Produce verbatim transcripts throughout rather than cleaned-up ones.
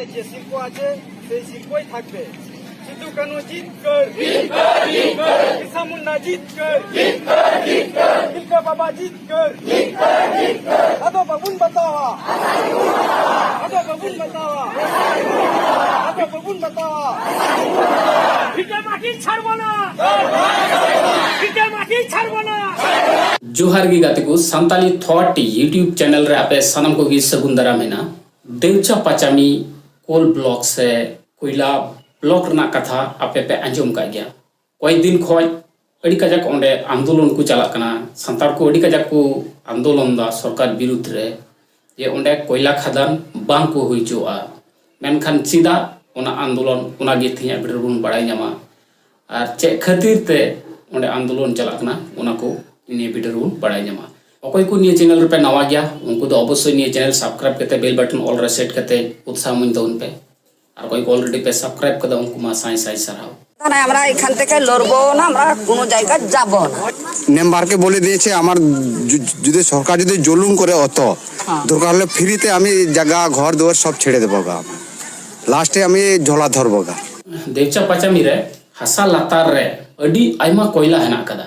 যে শিল্প আছে, সেই শিল্পই থাকবে। সিদ্ধু কানু জিতকর, বিরসা মুন্ডা জিতকর, তিলকা বাবা জিতকর। আদো বাবুন বাতাওয়া, আদো বাবুন বাতাওয়া, আদো বাবুন বাতাওয়া। ভিটে মাটি ছাড়বো না, ভিটে মাটি ছাড়বো না। ᱡᱚᱦᱟᱨ ᱜᱮ ᱜᱟᱛᱮ ᱠᱚ, ᱥᱟᱱᱛᱟᱞᱤ ᱛᱷᱚᱴ YouTube ᱪᱮᱱᱮᱞ ᱨᱮ ᱟᱯᱮ ᱥᱟᱱᱟᱢ ᱠᱚᱜᱮ ᱥᱟᱹᱜᱩᱱ ᱫᱟᱨᱟᱢ ᱢᱮᱱᱟᱜᱼᱟ᱾ ᱫᱮᱣᱪᱟ ᱯᱟᱪᱟᱢᱤ ᱠᱳᱞ ᱵᱞᱚᱠ ᱥᱮ ᱠᱚᱭᱞᱟ ᱵᱞᱚᱠ ᱨᱮᱱᱟᱜ ᱠᱟᱛᱷᱟ ᱟᱯᱮ ᱯᱮ ᱟᱸᱡᱚᱢ ᱠᱟᱜ ᱜᱮᱭᱟ᱾ ᱠᱚᱭᱮᱠ ᱫᱤᱱ ᱠᱷᱚᱡ ᱟᱹᱰᱤ ᱠᱟᱡᱟᱠ ᱚᱸᱰᱮ ᱟᱱᱫᱳᱞᱚᱱ ᱠᱚ ᱪᱟᱞᱟᱜ ᱠᱟᱱᱟ᱾ ᱥᱟᱱᱛᱟᱲ ᱠᱚ ᱟᱹᱰᱤ ᱠᱟᱡᱟᱠ ᱠᱚ ᱟᱱᱫᱳᱞᱚᱱ ᱫᱟ ᱥᱚᱨᱠᱟᱨ ᱵᱤᱨᱩᱫᱽ ᱨᱮ, ᱡᱮ ᱚᱸᱰᱮ ᱠᱚᱭᱞᱟ ᱠᱷᱟᱫᱟᱱ ᱵᱟᱝ ᱠᱚ ᱦᱩᱭ ᱦᱚᱪᱚᱣᱟᱜᱼᱟ᱾ ᱢᱮᱱᱠᱷᱟᱱ ᱪᱮᱫᱟᱜ ᱚᱱᱟ ᱟᱱᱫᱳᱞᱚᱱ, ᱚᱱᱟ ᱜᱮ ᱛᱮᱦᱮᱧᱟᱜ ᱵᱷᱤᱰᱤᱭᱳ ᱨᱮᱵᱚᱱ ᱵᱟᱲᱟᱭ ᱧᱟᱢᱟ᱾ ᱟᱨ ᱪᱮᱫ ᱠᱷᱟᱹᱛᱤᱨ ᱛᱮ ᱚᱸᱰᱮ ᱟᱱᱫᱳᱞᱚᱱ ᱪᱟᱞᱟᱜ ᱠᱟᱱᱟ, ᱚᱱᱟ ᱠᱚ ᱱᱤᱭᱟᱹ ᱵᱷᱤᱰᱤᱭᱳ ᱨᱮᱵᱚᱱ ᱵᱟᱲᱟᱭ ᱧᱟᱢᱟ᱾ ᱚᱠᱚᱭ ᱠᱚ ᱱᱤᱭᱟᱹ ᱪᱮᱱᱮᱞ ᱨᱮᱯᱮ ᱱᱟᱣᱟ ᱜᱮᱭᱟ, ᱩᱱᱠᱩ ᱫᱚ ᱚᱵᱚᱥᱥᱳᱭ ᱱᱤᱭᱟᱹ ᱪᱮᱱᱮᱞ ᱥᱟᱵᱥᱠᱨᱟᱭᱤᱵ ᱠᱟᱛᱮ ᱵᱮᱞ ᱵᱟᱴᱚᱱ ᱚᱞ ᱨᱮ ᱥᱮᱴ ᱠᱟᱛᱮ ᱩᱛᱥᱟᱦᱚ ᱤᱢᱟᱹᱧ ᱛᱟᱵᱚᱱ ᱯᱮ᱾ আর কয়েক অলরেডি পে সাবস্ক্রাইব করে উনকু মা সাই সাই সারাও। তাই আমরা এখান থেকে লড়বো না, আমরা কোনো জায়গায় যাব না। মেম্বারকে বলে দিয়েছে, আমার যু- যদি সরকার যদি জুলুম করে অত, দরকার হলে ফ্রিতে আমি জায়গা ঘর দুয়ার সব ছেড়ে দেবো গা। লাস্টে আমি ঝোলা ধরবো গা। ᱫᱮᱣᱪᱟ ᱯᱟᱪᱟᱢᱤ ᱨᱮ ᱦᱟᱥᱟ ᱞᱟᱛᱟᱨ ᱨᱮ ᱟᱹᱰᱤ ᱟᱭᱢᱟ ᱠᱚᱭᱞᱟ ᱦᱮᱱᱟᱜ ᱟᱠᱟᱫᱟ᱾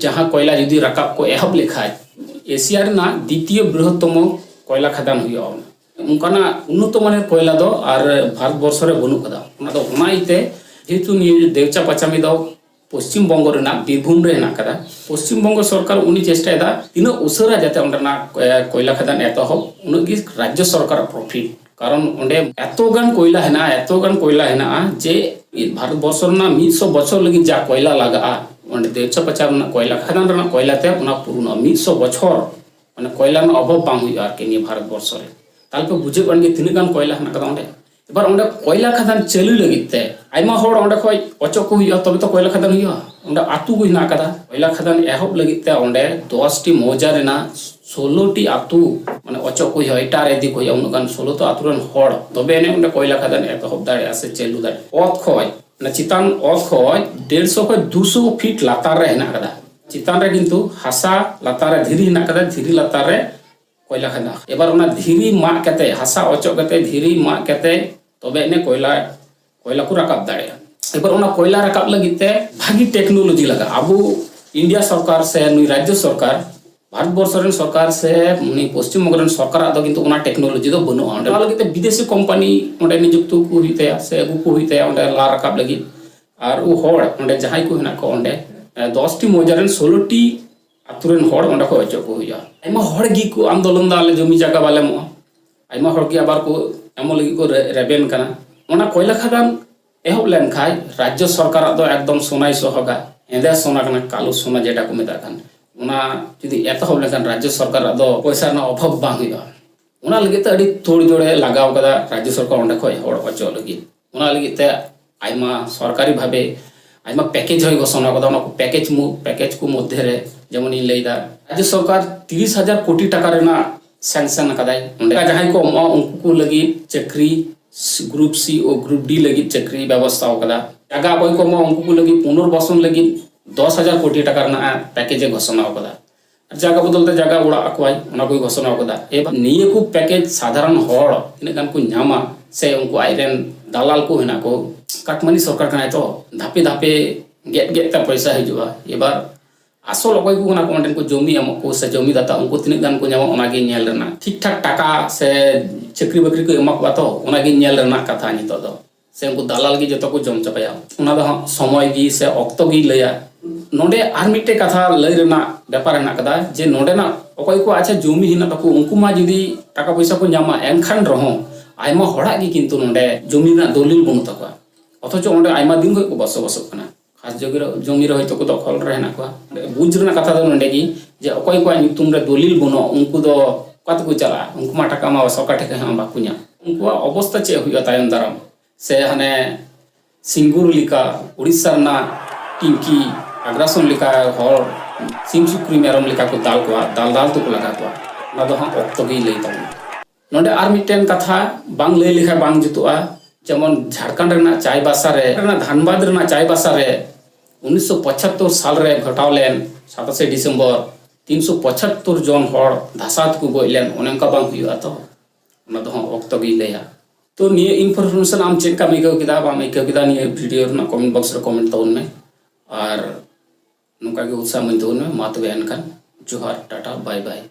ᱡᱟᱦᱟᱸ ᱠᱚᱭᱞᱟ ᱡᱩᱫᱤ ᱨᱟᱠᱟᱵ ᱠᱚ ᱮᱦᱚᱵ ᱞᱮᱠᱷᱟᱡ, ᱮᱥᱤᱭᱟ ᱨᱮᱱᱟᱜ ᱫᱤᱛᱤᱭᱚ ᱵᱨᱤᱦᱚᱛᱛᱚᱢᱚ ᱠᱚᱭᱞᱟ ᱠᱷᱟᱫᱟᱱ ᱦᱩᱭᱩᱜᱼᱟ᱾ ᱚᱱᱟ ᱚᱱᱠᱟᱱᱟᱜ ᱩᱱᱱᱚᱛᱚ ᱢᱟᱱᱮᱨ ᱠᱚᱭᱞᱟ ᱫᱚ ᱟᱨ ᱵᱷᱟᱨᱚᱛ ᱵᱚᱨᱥᱚ ᱨᱮ ᱵᱟᱹᱱᱩᱜ ᱟᱠᱟᱫᱟ᱾ ᱚᱱᱟ ᱫᱚ ᱚᱱᱟ ᱤᱭᱟᱹᱛᱮ, ᱡᱮᱦᱮᱛᱩ ᱱᱤᱭᱟᱹ ᱫᱮᱣᱪᱟ ᱯᱟᱪᱟᱢᱤ ᱫᱚ ᱯᱚᱥᱪᱤᱢ ᱵᱚᱝᱜᱚ ᱨᱮᱱᱟᱜ ᱵᱤᱨᱵᱷᱩᱢ ᱨᱮ ᱦᱮᱱᱟᱜ ᱟᱠᱟᱫᱟ, ᱯᱚᱥᱪᱤᱢ ᱵᱚᱝᱜᱚ ᱥᱚᱨᱠᱟᱨ ᱩᱱᱤ ᱪᱮᱥᱴᱟᱭᱮᱫᱟ ᱛᱤᱱᱟᱹᱜ ᱩᱥᱟᱹᱨᱟ ᱡᱟᱛᱮ ᱚᱸᱰᱮᱱᱟᱜ ᱮ, ᱠᱚᱭᱞᱟ ᱠᱷᱟᱫᱟᱱ ᱮᱛᱚᱦᱚᱵ, ᱩᱱᱟᱹᱜ ᱜᱮ ᱨᱟᱡᱽᱡᱚ ᱥᱚᱨᱠᱟᱨᱟᱜ ᱯᱨᱚᱯᱷᱤᱴ᱾ ᱠᱟᱨᱚᱱ ᱚᱸᱰᱮ ᱮᱛᱚ ᱜᱟᱱ ᱠᱚᱭᱞᱟ ᱦᱮᱱᱟᱜᱼᱟ, ᱮᱛᱚ ᱜᱟᱱ ᱠᱚᱭᱞᱟ ᱦᱮᱱᱟᱜᱼᱟ ᱡᱮ ᱵᱷᱟᱨᱚᱛ ᱵᱚᱨᱥᱚ ᱨᱮᱱᱟᱜ ᱢᱤᱫ ᱥᱚ ᱵᱚᱪᱷᱚᱨ ᱞᱟᱹᱜᱤᱫ ᱡᱟ ᱠᱚᱭᱞᱟ ᱞᱟᱜᱟᱜᱼᱟ, ᱚᱸᱰᱮ ᱫᱮᱣᱪᱟ ᱯᱟᱪᱟᱢ ᱨᱮᱱᱟᱜ ᱠᱚᱭᱞᱟ ᱠᱷᱟᱫᱟᱱ ᱨᱮᱱᱟᱜ ᱠᱚᱭᱞᱟ ᱛᱮ ᱚᱱᱟ ᱯᱩᱨᱩᱱᱚᱜᱼᱟ᱾ ᱢᱤᱫ ᱥᱚ ᱵᱚᱪᱷᱚᱨ ᱢᱟᱱᱮ ᱠᱚᱭᱞᱟ ᱨᱮᱱᱟᱜ ᱚᱵᱷᱟᱵ ᱵᱟᱝ ᱦᱩᱭᱩᱜᱼᱟ ᱟᱨᱠᱤ ᱱᱤᱭᱟᱹ ᱵᱷᱟᱨᱚᱛ ᱵᱚᱨᱥᱚ ᱨᱮ᱾ ᱛᱟᱦᱞᱮ ᱯᱮ ᱵᱩᱡᱷᱟᱹᱣ ᱠᱟᱱ ᱜᱮᱭᱟ ᱛᱤᱱᱟᱹᱜ ᱜᱟᱱ ᱠᱚᱭᱞᱟ ᱦᱮᱱᱟᱜ ᱠᱟᱫᱟ ᱚᱸᱰᱮ᱾ ᱮᱵᱟᱨ ᱚᱸᱰᱮ ᱠᱚᱭᱞᱟ ᱠᱷᱟᱫᱟᱱ ᱪᱟᱹᱞᱩ ᱞᱟᱹᱜᱤᱫ ᱛᱮ ᱟᱭᱢᱟ ᱦᱚᱲ ᱚᱸᱰᱮ ᱠᱷᱚᱡ ᱚᱪᱚᱜ ᱠᱚ ᱦᱩᱭᱩᱜᱼᱟ, ᱛᱚᱵᱮ ᱛᱚ ᱠᱚᱭᱞᱟ ᱠᱷᱟᱫᱟᱱ ᱦᱩᱭᱩᱜᱼᱟ᱾ ᱚᱸᱰᱮ ᱟᱹᱛᱩ ᱠᱚ ᱦᱮᱱᱟᱜ ᱠᱟᱫᱟ᱾ ᱠᱚᱭᱞᱟ ᱠᱷᱟᱫᱟᱱ ᱮᱦᱚᱵ ᱞᱟᱹᱜᱤᱫ ᱛᱮ ᱚᱸᱰᱮ ᱫᱚᱥ ᱴᱤ ᱢᱚᱣᱡᱟ ᱨᱮᱱᱟᱜ ᱥᱳᱞᱳ ᱴᱤ ᱟᱹᱛᱩ ᱢᱟᱱᱮ ᱚᱪᱚᱜ ᱠᱚ ᱦᱩᱭᱩᱜᱼᱟ, ᱮᱴᱟᱜ ᱨᱮ ᱤᱫᱤ ᱠᱚ ᱦᱩᱭᱩᱜᱼᱟ᱾ ᱩᱱᱟᱹᱜ ᱜᱟᱱ ᱥᱳᱞᱳ ᱛᱚ ᱟᱹᱛᱩ ᱨᱮᱱ ᱦᱚᱲ, ᱛᱚᱵᱮ ᱮᱱᱮ ᱚᱸᱰᱮ ᱠᱚᱭᱞᱟ ᱠᱷᱟᱫᱟᱱ ᱮᱛᱚᱦᱚᱵ ᱫᱟᱲᱮᱭᱟᱜᱼᱟ ᱥᱮ ᱪᱟᱹᱞᱩ ᱫᱟᱲᱮᱭᱟᱜᱼᱟ᱾ ᱚᱛ ᱠᱷᱚᱡ, ᱚᱱᱟ ᱪᱮᱛᱟᱱ ᱚᱛ ᱠᱷᱚᱡ ᱰᱮᱲᱥᱚ ᱠᱷᱚᱡ ᱫᱩᱥᱚ ᱯᱷᱤᱴ ᱞᱟᱛᱟᱨ ᱨᱮ ᱦᱮᱱᱟᱜ ᱠᱟᱫᱟ᱾ ᱪᱮᱛᱟᱱ ᱨᱮ ᱠᱤᱱᱛᱩ ᱦᱟᱥᱟ ᱞᱟᱛᱟᱨ ᱨᱮ ᱫᱷᱤᱨᱤ ᱦᱮᱱᱟᱜ ᱠᱟᱫᱟ, ᱫᱷᱤᱨᱤ ᱞᱟᱛᱟᱨ ᱨᱮ ᱠᱚᱭᱞᱟ ᱠᱷᱟᱫᱟᱱ᱾ ᱮᱵᱟᱨ ᱚᱱᱟ ᱫᱷᱤᱨᱤ ᱢᱟᱜ ᱠᱟᱛᱮ, ᱦᱟᱥᱟ ᱚᱪᱚᱜ ᱠᱟᱛᱮ, ᱫᱷᱤᱨᱤ ᱢᱟᱜ ᱠᱟᱛᱮ ᱛᱚᱵᱮ ᱮᱱᱮ ᱠᱚᱭᱞᱟ, ᱠᱚᱭᱞᱟ ᱠᱚ ᱨᱟᱠᱟᱵ ᱫᱟᱲᱮᱭᱟᱜᱼᱟ᱾ ᱮᱵᱟᱨ ᱚᱱᱟ ᱠᱚᱭᱞᱟ ᱨᱟᱠᱟᱵ ᱞᱟᱹᱜᱤᱫ ᱛᱮ ᱵᱷᱟᱹᱜᱤ ᱴᱮᱠᱱᱳᱞᱚᱡᱤ ᱞᱟᱜᱟᱜᱼᱟ᱾ ᱟᱵᱚ ᱤᱱᱰᱤᱭᱟ ᱥᱚᱨᱠᱟᱨ ᱥᱮ ᱱᱩᱭ ᱨᱟᱡᱽᱡᱚ ᱥᱚᱨᱠᱟᱨ, ᱵᱷᱟᱨᱚᱛ ᱵᱚᱨᱥᱚ ᱨᱮᱱ ᱥᱚᱨᱠᱟᱨ ᱥᱮ ᱱᱩᱭ ᱯᱚᱥᱪᱤᱢ ᱵᱚᱝᱜᱚ ᱨᱮᱱ ᱥᱚᱨᱠᱟᱨᱟᱜ ᱫᱚ ᱠᱤᱱᱛᱩ ᱚᱱᱟ ᱴᱮᱠᱱᱳᱞᱚᱡᱤ ᱫᱚ ᱵᱟᱹᱱᱩᱜᱼᱟ᱾ ᱚᱸᱰᱮ ᱚᱱᱟ ᱞᱟᱹᱜᱤᱫ ᱛᱮ ᱵᱤᱫᱮᱥᱤ ᱠᱳᱢᱯᱟᱱᱤ ᱚᱸᱰᱮ ᱱᱤᱡᱩᱠᱛᱚ ᱠᱚ ᱦᱩᱭᱩᱜ ᱛᱟᱭᱟ ᱥᱮ ᱟᱹᱜᱩ ᱠᱚ ᱦᱩᱭᱩᱜ ᱛᱟᱭᱟ ᱚᱸᱰᱮ ᱞᱟ ᱨᱟᱠᱟᱵ ᱞᱟᱹᱜᱤᱫ᱾ ᱟᱨ ᱩᱱᱠᱩ ᱦᱚᱲ ᱚᱸᱰᱮ ᱡᱟᱦᱟᱸᱭ ᱠᱚ ᱦᱮᱱᱟᱜ ᱠᱚᱣᱟ ᱚᱸᱰᱮ, ᱮ, ᱫᱚᱥᱴᱤ ᱢᱚᱣᱡᱟ ᱨᱮᱱ ᱥᱳᱞᱳᱴᱤ ᱟᱛᱳ ᱨᱮᱱ ᱦᱚᱲ ᱚᱸᱰᱮ ᱠᱷᱚᱱ ᱚᱪᱚᱜ ᱠᱚ ᱦᱩᱭᱩᱜᱼᱟ᱾ ᱟᱭᱢᱟ ᱦᱚᱲ ᱜᱮ ᱠᱚ ᱟᱱᱫᱳᱞᱚᱱ ᱫᱟ, "ᱟᱞᱮ ᱡᱚᱢᱤ ᱡᱟᱭᱜᱟ ᱵᱟᱞᱮ ᱮᱢᱚᱜᱼᱟ᱾" ᱟᱭᱢᱟ ᱦᱚᱲ ᱜᱮ ᱟᱵᱟᱨ ᱠᱚ ᱮᱢᱚᱜ ᱞᱟᱹᱜᱤᱫ ᱠᱚ ᱨᱮ-, ᱨᱮᱵᱮᱱ ᱠᱟᱱᱟ᱾ ᱚᱱᱟ ᱠᱚᱭᱞᱟ ᱠᱷᱟᱫᱟᱱ ᱮᱦᱚᱵ ᱞᱮᱱᱠᱷᱟᱱ ᱨᱟᱡᱽᱡᱚ ᱥᱚᱨᱠᱟᱨᱟᱜ ᱫᱚ ᱮᱠᱫᱚᱢ ᱥᱚᱱᱟᱭ ᱥᱚᱦᱟᱜᱟ, ᱦᱮᱸᱫᱮ ᱥᱚᱱᱟ ᱠᱟᱱᱟ, ᱠᱟᱞᱳ ᱥᱚᱱᱟ ᱡᱮᱴᱟ ᱠᱚ ᱢᱮᱛᱟᱜ ᱠᱟᱱ, ᱚᱱᱟ ᱡᱩᱫᱤ ᱮᱛᱚᱦᱚᱵ ᱞᱮᱱᱠᱷᱟᱱ ᱨᱟᱡᱽᱡᱚ ᱥᱚᱨᱠᱟᱨᱟᱜ ᱫᱚ ᱯᱚᱭᱥᱟ ᱨᱮᱱᱟᱜ ᱚᱵᱷᱟᱵᱽ ᱵᱟᱝ ᱦᱩᱭᱩᱜᱼᱟ᱾ ᱚᱱᱟ ᱞᱟᱹᱜᱤᱫ ᱛᱮ ᱟᱹᱰᱤ ᱛᱳᱲ ᱡᱳᱲᱮ ᱞᱟᱜᱟᱣ ᱠᱟᱫᱟ ᱨᱟᱡᱽᱡᱚ ᱥᱚᱨᱠᱟᱨ ᱚᱸᱰᱮ ᱠᱷᱚᱱ ᱦᱚᱲ ᱚᱪᱚᱜ ᱞᱟᱹᱜᱤᱫ᱾ ᱚᱱᱟ ᱞᱟᱹᱜᱤᱫ ᱛᱮ ᱟᱭᱢᱟ ᱥᱚᱨᱠᱟᱨᱤ ᱵᱷᱟᱵᱮ ᱟᱭᱢᱟ ᱯᱮᱠᱮᱡᱽ ᱦᱚᱸᱭ ᱜᱷᱳᱥᱚᱱᱟ ᱠᱟᱫᱟ᱾ ᱚᱱᱟ ᱠᱚ ᱯᱮᱠᱮᱡᱽ ᱢᱩ-, ᱯᱮᱠᱮᱡᱽ ᱠᱚ ᱢᱚᱫᱽᱫᱷᱮ ᱨᱮ ᱡᱮᱢᱚᱱᱤᱧ ᱞᱟᱹᱭᱫᱟ, ᱨᱟᱡᱽᱡᱚ ᱥᱚᱨᱠᱟᱨ ᱛᱤᱨᱤᱥ ᱦᱟᱡᱟᱨ ᱠᱳᱴᱤ ᱴᱟᱠᱟ ᱨᱮᱱᱟᱜ ᱥᱮᱝᱥᱚᱱ ᱟᱠᱟᱫᱟᱭ᱾ ᱚᱸᱰᱮ ᱡᱟᱦᱟᱸᱭ ᱠᱚ ᱮᱢᱚᱜᱼᱟ ᱩᱱᱠᱩ ᱠᱚ ᱞᱟᱹᱜᱤᱫ ᱪᱟᱹᱠᱨᱤ, ᱜᱨᱩᱯ ᱥᱤ ᱳ ᱜᱨᱩᱯ ᱰᱤ ᱞᱟᱹᱜᱤᱫ ᱪᱟᱹᱠᱨᱤ ᱵᱮᱵᱚᱥᱛᱷᱟ ᱟᱠᱟᱫᱟ᱾ ᱡᱟᱭᱜᱟ ᱚᱠᱚᱭ ᱠᱚ ᱮᱢᱚᱜᱼᱟ ᱩᱱᱠᱩ ᱠᱚ ᱞᱟᱹᱜᱤᱫ ᱯᱩᱱᱚᱨᱵᱟᱥᱚᱱ ᱞᱟᱹᱜᱤᱫ ᱫᱚᱥ ᱦᱟᱡᱟᱨ ᱠᱳᱴᱤ ᱴᱟᱠᱟ ᱨᱮᱱᱟᱜ ᱯᱮᱠᱮᱡᱽ ᱮ ᱜᱷᱳᱥᱚᱱᱟ ᱟᱠᱟᱫᱟ᱾ ᱟᱨ ᱡᱟᱭᱜᱟ ᱵᱚᱫᱚᱞ ᱛᱮ ᱡᱟᱭᱜᱟ ᱚᱲᱟᱜ ᱟᱠᱚᱣᱟᱭ, ᱚᱱᱟ ᱠᱚᱭ ᱜᱷᱳᱥᱚᱱᱟ ᱟᱠᱟᱫᱟ᱾ ᱮᱵᱟᱨ ᱱᱤᱭᱟᱹ ᱠᱚ ᱯᱮᱠᱮᱡᱽ ᱥᱟᱫᱷᱟᱨᱚᱱ ᱦᱚᱲ ᱛᱤᱱᱟᱹᱜ ᱜᱟᱱ ᱠᱚ ᱧᱟᱢᱟ ᱥᱮ ᱩᱱᱠᱩ ᱟᱡᱨᱮᱱ ᱫᱟᱞᱟᱞ ᱠᱚ ᱦᱮᱱᱟᱜ ᱠᱚ, ᱠᱟᱴᱢᱟᱱᱤ ᱥᱚᱨᱠᱟᱨ ᱠᱟᱱᱟᱭ ᱛᱚ, ᱫᱷᱟᱯᱮ ᱫᱷᱟᱯᱮ ᱜᱮᱫ ᱜᱮᱫ ᱛᱮ ᱯᱚᱭᱥᱟ ᱦᱤᱡᱩᱜᱼᱟ᱾ ᱮᱵᱟᱨ ᱟᱥᱚᱞ ᱚᱠᱚᱭ ᱠᱚ ᱠᱟᱱᱟ ᱠᱚ ᱚᱸᱰᱮᱱ ᱠᱚ ᱡᱚᱢᱤ ᱮᱢᱚᱜ ᱠᱚ ᱥᱮ ᱡᱚᱢᱤ ᱫᱟᱛᱟ, ᱩᱱᱠᱩ ᱛᱤᱱᱟᱹᱜ ᱜᱟᱱ ᱠᱚ ᱧᱟᱢᱟ ᱚᱱᱟᱜᱮ ᱧᱮᱞ ᱨᱮᱱᱟᱜ, ᱴᱷᱤᱠ ᱴᱷᱟᱠ ᱴᱟᱠᱟ ᱥᱮ ᱪᱟᱹᱠᱨᱤ ᱵᱟᱹᱠᱨᱤ ᱠᱚ ᱮᱢᱟ ᱠᱚᱣᱟ ᱛᱚ, ᱚᱱᱟᱜᱮ ᱧᱮᱞ ᱨᱮᱱᱟᱜ ᱠᱟᱛᱷᱟ ᱱᱤᱛᱚᱜ ᱫᱚ᱾ ᱥᱮ ᱩᱱᱠᱩ ᱫᱟᱞᱟᱞ ᱜᱮ ᱡᱚᱛᱚ ᱠᱚ ᱡᱚᱢ ᱪᱟᱵᱟᱭᱟ, ᱚᱱᱟ ᱫᱚ ᱦᱟᱸᱜ ᱥᱚᱢᱚᱭ ᱜᱮ ᱥᱮ ᱚᱠᱛᱚ ᱜᱮᱭ ᱞᱟᱹᱭᱟ᱾ ᱱᱚᱰᱮ ᱟᱨ ᱢᱤᱫᱴᱮᱡ ᱠᱟᱛᱷᱟ ᱞᱟᱹᱭ ᱨᱮᱱᱟᱜ ᱵᱮᱯᱟᱨ ᱦᱮᱱᱟᱜ ᱠᱟᱫᱟ ᱡᱮ ᱱᱚᱰᱮᱱᱟᱜ ᱚᱠᱚᱭ ᱠᱚ ᱟᱪᱪᱷᱟ ᱡᱚᱢᱤ ᱦᱮᱱᱟᱜ ᱛᱟᱠᱚ, ᱩᱱᱠᱩ ᱢᱟ ᱡᱩᱫᱤ ᱴᱟᱠᱟ ᱯᱚᱭᱥᱟ ᱠᱚ ᱧᱟᱢᱟ, ᱮᱱᱠᱷᱟᱱ ᱨᱮᱦᱚᱸ ᱟᱭᱢᱟ ᱦᱚᱲᱟᱜ ᱜᱮ ᱠᱤᱱᱛᱩ ᱱᱚᱰᱮ ᱡᱚᱢᱤ ᱨᱮᱱᱟᱜ ᱫᱚᱞᱤᱞ ᱵᱟᱹᱱᱩᱜ ᱛᱟᱠᱚᱣᱟ, ᱚᱛᱷᱚᱪᱚ ᱚᱸᱰᱮ ᱟᱭᱢᱟ ᱫᱤᱱ ᱠᱷᱚᱱ ᱠᱚ ᱵᱚᱥᱚᱵᱟᱥᱚᱜ ᱠᱟᱱᱟ᱾ ᱠᱷᱟᱥ ᱡᱚᱢᱤ ᱨᱮ, ᱡᱚᱢᱤ ᱨᱮ ᱦᱚᱭᱛᱳ ᱠᱚ ᱫᱚᱠᱷᱚᱞ ᱨᱮ ᱦᱮᱱᱟᱜ ᱠᱚᱣᱟ᱾ ᱚᱸᱰᱮ ᱵᱩᱡᱽ ᱨᱮᱱᱟᱜ ᱠᱟᱛᱷᱟ ᱫᱚ ᱱᱚᱰᱮ ᱜᱮ ᱡᱮ ᱚᱠᱚᱭ ᱠᱚᱣᱟᱜ ᱧᱩᱛᱩᱢ ᱨᱮ ᱫᱚᱞᱤᱞ ᱵᱟᱹᱱᱩᱜᱼᱟ, ᱩᱱᱠᱩ ᱫᱚ ᱚᱠᱟ ᱛᱮᱠᱚ ᱪᱟᱞᱟᱜᱼᱟ? ᱩᱱᱠᱩ ᱢᱟ ᱴᱟᱠᱟ ᱢᱟ ᱥᱚᱨᱠᱟᱨ ᱴᱷᱮᱱ ᱠᱷᱚᱱ ᱦᱚᱸ ᱵᱟᱠᱚ ᱧᱟᱢ᱾ ᱩᱱᱠᱩᱣᱟᱜ ᱚᱵᱚᱥᱛᱟ ᱪᱮᱫ ᱦᱩᱭᱩᱜᱼᱟ ᱛᱟᱭᱚᱢ ᱫᱟᱨᱟᱢ? ᱥᱮ ᱦᱟᱱᱮ ᱥᱤᱝᱜᱩᱨ ᱞᱮᱠᱟ, ᱩᱲᱤᱥᱥᱟ ᱨᱮᱱᱟᱜ ᱴᱤᱝᱠᱤ, ᱟᱜᱽᱨᱟᱥᱚᱱ ᱞᱮᱠᱟ ᱦᱚᱲ ᱥᱤᱢ ᱥᱩᱠᱨᱤ ᱢᱮᱨᱚᱢ ᱞᱮᱠᱟ ᱠᱚ ᱫᱟᱞ ᱠᱚᱣᱟ, ᱫᱟᱞ ᱫᱟᱞ ᱛᱮᱠᱚ ᱞᱟᱜᱟ ᱠᱚᱣᱟ, ᱚᱱᱟ ᱫᱚ ᱦᱟᱸᱜ ᱚᱠᱛᱚ ᱜᱮᱭ ᱞᱟᱹᱭ ᱛᱟᱵᱚᱱᱟ᱾ ᱱᱚᱰᱮ ᱟᱨ ᱢᱤᱫᱴᱮᱱ ᱠᱟᱛᱷᱟ ᱵᱟᱝ ᱞᱟᱹᱭ ᱞᱮᱠᱷᱟᱱ ᱵᱟᱝ ᱡᱩᱛᱩᱜᱼᱟ᱾ ᱡᱮᱢᱚᱱ ᱡᱷᱟᱲᱠᱷᱚᱸᱰ ᱨᱮᱱᱟᱜ ᱪᱟᱭᱵᱟᱥᱟ ᱨᱮ, ᱨᱮᱱᱟᱜ ᱫᱷᱟᱱᱵᱟᱫᱽ ᱨᱮᱱᱟᱜ ᱪᱟᱭᱵᱟᱥᱟ ᱨᱮ ᱩᱱᱤᱥᱥᱚ ᱯᱚᱸᱪᱟᱛᱛᱳᱨ ᱥᱟᱞ ᱨᱮ ᱜᱷᱚᱴᱟᱣ ᱞᱮᱱ ᱥᱟᱛᱟᱥᱮ ᱰᱤᱥᱮᱢᱵᱚᱨ ᱛᱤᱱᱥᱚ ᱯᱚᱸᱪᱟᱛᱛᱳᱨ ᱡᱚᱱ ᱦᱚᱲ ᱫᱷᱟᱥᱟᱣ ᱛᱮᱠᱚ ᱜᱚᱡ ᱞᱮᱱ, ᱚᱱᱮ ᱚᱱᱠᱟ ᱵᱟᱝ ᱦᱩᱭᱩᱜᱼᱟ ᱛᱚ᱾ ᱚᱱᱟ ᱫᱚ ᱦᱟᱸᱜ ᱚᱠᱛᱚ ᱜᱮᱭ ᱞᱟᱹᱭᱟ᱾ ᱛᱚ ᱱᱤᱭᱟᱹ information ᱟᱢ ᱪᱮᱫ ᱞᱮᱠᱟᱢ ᱟᱹᱭᱠᱟᱹᱣ ᱠᱮᱫᱟ, ᱵᱟᱢ ᱟᱹᱭᱠᱟᱹᱣ ᱠᱮᱫᱟ, ᱱᱤᱭᱟᱹ video ᱨᱮᱱᱟᱜ comment box ᱨᱮ comment ᱛᱟᱵᱚᱱ ᱢᱮ᱾ ᱟᱨ ᱱᱚᱝᱠᱟ ᱜᱮ ᱩᱛᱥᱟᱦ ᱤᱢᱟᱹᱧ ᱛᱟᱵᱚᱱ ᱢᱮ᱾ ᱢᱟ ᱛᱚᱵᱮ ᱮᱱᱠᱷᱟᱱ ᱡᱚᱦᱟᱨ, ᱴᱟᱴᱟ, bye bye᱾